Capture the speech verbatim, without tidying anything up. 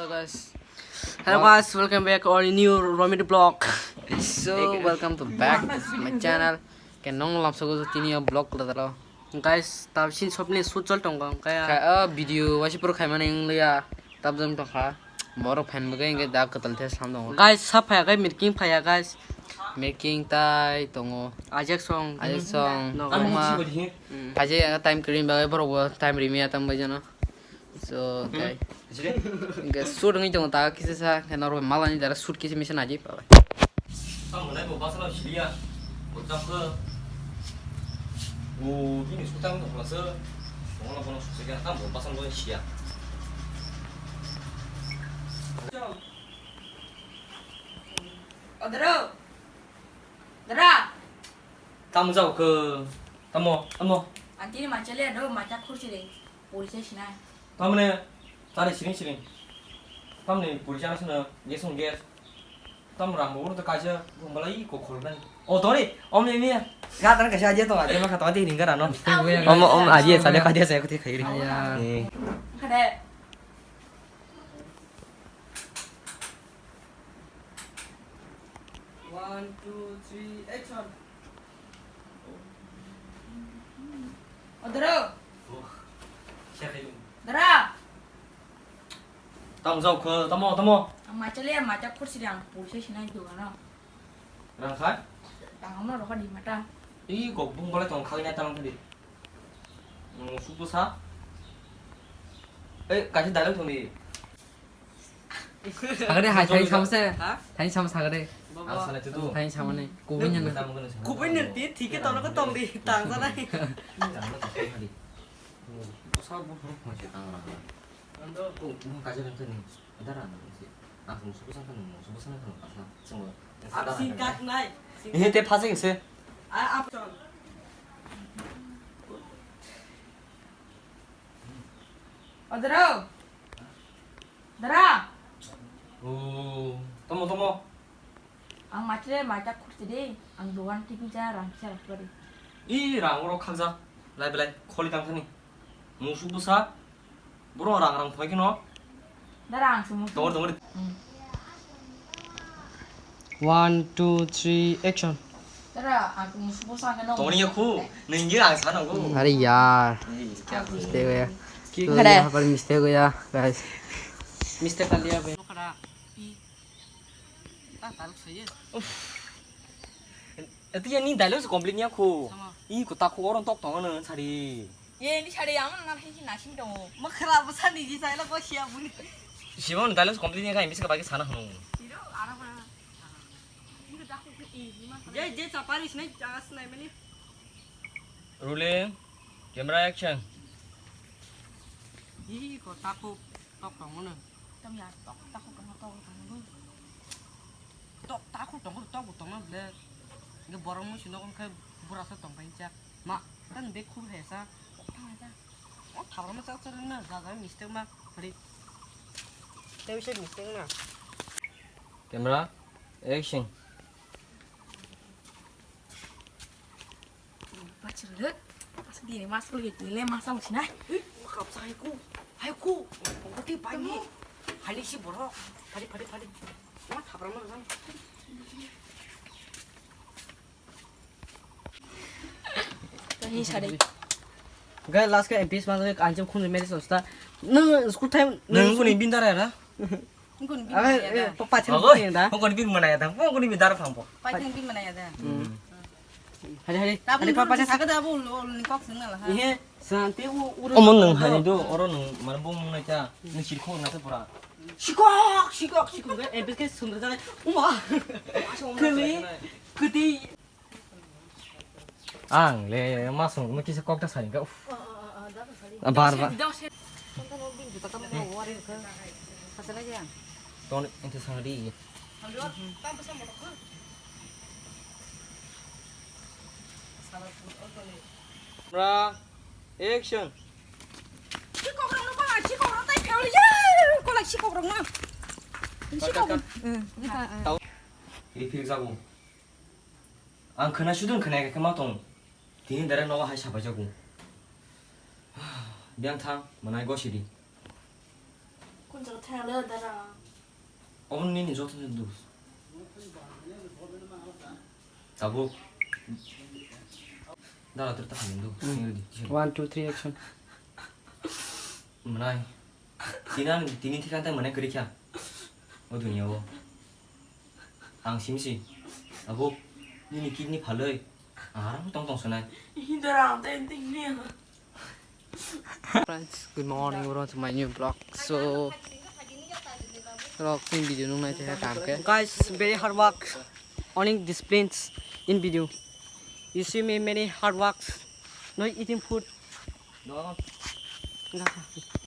Hello guys. Hello guys, welcome back our new Romit vlog. So, welcome to back my channel. Ke nong lamsogo tini o vlog kula dalo. Guys, tab sin shop ni shoot chol tongo, kaya. Ka, ah, video wasi puro khaimani wng liya. Tab jom tongkha. Borok fan bwkhe hwnkhe da kwtal the sam tongo. Guys, sa phaya khe mirking phaya, guys. Mirking tai tongo. Ajak song. Ajak song. No, guys. Tongma. Mm. Kaje ang time cream bagwi borok bo time rimi atam bai jano. So, okay. Hwnkhe shoot wngwi tongo ta kisa sa, hwnkhe norok malani dara shoot kisa misa naji. Tamo nai bo basa no siliya. Bo tamo khe. O, bini sutang tong khlasa. Bono bono sutang tamo basa no siya. Odro. Dra. Tamo jao khe. Tamo, tamo. Antini machale do macha khursi de. Pori se sinai. Tamne tare siring siring. Tamne pori chana sano ges ong ges. Tam rang bo to kaisa gumbalai ko khol nai. O tori, om ni ni. Ga tan kaisa aje to aje ma kha to de ring gara no. Om om aje sa de kaje sa ko te khai ri. Ya. Eh. Khade. One, two, three, action. Odro. Dara. Tamo jao khe, tamo, tamo. Ang machale, macha khursi de ang pori se sinai dogano. Rang khai? Tang no roha di mata. I gok bung bole tong khai na tang di. Nung subu sa. Eh, kasi dalam tong di. Sagade hai thai samse. Ha? Thai sam sagade. Baba. Ang salai tu. Thai samane. Kubui nang. Kubui nang ti thike tono ko tong di tang sanai. Tang na tong di. Ko sa bo. Mo se tang ra. Ando ko mo ka jang tani. Dara na si. Ang mo subu sang kan mo subu sang kan ka sa. Sing kak nai. Ini te phasing se. A ap chon. Odro. Dara. O, tomo, tomo. Ang machire maita khursi de, ang dogan tipi ja rang kisa rok pari. I rang oro khakjak, lai belai, kholi tang thani. Musuk bwsa, boro rang rang phai kheno. Dara ang sumu. Dongor, dongor. Hmm. One, two, three, action. Tara, ang musubo sa khe no. Tongni ya khu, ninggi ang sa nango. Are yaar. Ei, kya khu? Mistake ho gaya. Ki? To yahan par mistake ho gaya, guys. Mistake kar liya bhai. Khara. I. Ta taluk saye. Uff. Eti ya ni dialogue complete niya khu. Sama. I ko ta khu oron tok tong ano sari. Ye ni sari ang na hin na sin tong. Makhra basa ni ji sai la ko sia buni. Sibon dialogue complete niya kai miska bagi sana hunu. Siro ara bara. Jai, jai, chapari sinai, jaga sinai mani. Rolling, camera action. Ih, ko takhuk tok tongo no. Tam ya, tok, takhuk tongo, tok tongo. Tok, takhuk tongo, tok bo tongo ble. Nge borok musi nogo khe bura sa tong pai cha. Ma, tan be khur he sa. Tok tang sa. O thabra ma chak chak na, jaga mistake ma, khari. Tei se mistake na. Camera, action. Bachirle, asa dini mas lagi, nile mas ang sina. Ui, khap sa hai ku, hai ku. Pongkoti pani. Hali si borok. Phali, phali, phali. Ma thabra ma jang. Tani sari. Guys, last ke M P S mas ke anjam khun meri sosta. Nung school time nung kuni bindar ya na? Nung kuni bindar ya da. Apa, eh, pa-, pachin Agoi, kuni da? Nung kuni bin mana ya da? Nung kuni bin dar phang po. Pachin bin mana ya da? Hmm. Hari, hari. Tapi hari, nung pa-, pachin sakit apa ulu, ulu ni kok sini lah, ha? Ihe, santi u-, uru-, Omo nung uru-, hani do, oro nung mana bong nung naita, nung sirkho nata pura. Sikok, sikok, sikok, eh, biske sundra jale. Uma. Kali, kati. Ang le, masung, nung kisa kok ta sani ka, uf. Bar, bar. Ton, ente sangri. Camera, action. Sikok rok no ba, sikok rok tai phel ya, kolak sikok rok no. Sikok. Cut, cut, cut. Hmm, ini ka, eh. Tau. Refill jago. Ang khna sudung khna khe ma tong. Tini dare no hai sapai jago. Biang thang, manai gosidi. Obo nini joto se dos. Tabuk. Dara ter ta hamin do. Hmm. Single di. One, two, three, action. Mwnai. Tini ang, tini thika tai mwnai kwrwi kha. O dunia o. Ang simi si. Abo, nini kidney phalwi. Ang arang tong tong sanai. Hindora ang tai tingni. Friends, good morning, welcome to my new vlog. So, vlog in video nung nai te kam ke. Guys, very hard work, owning disciplines in video. You see me many hard works, not eating food. No.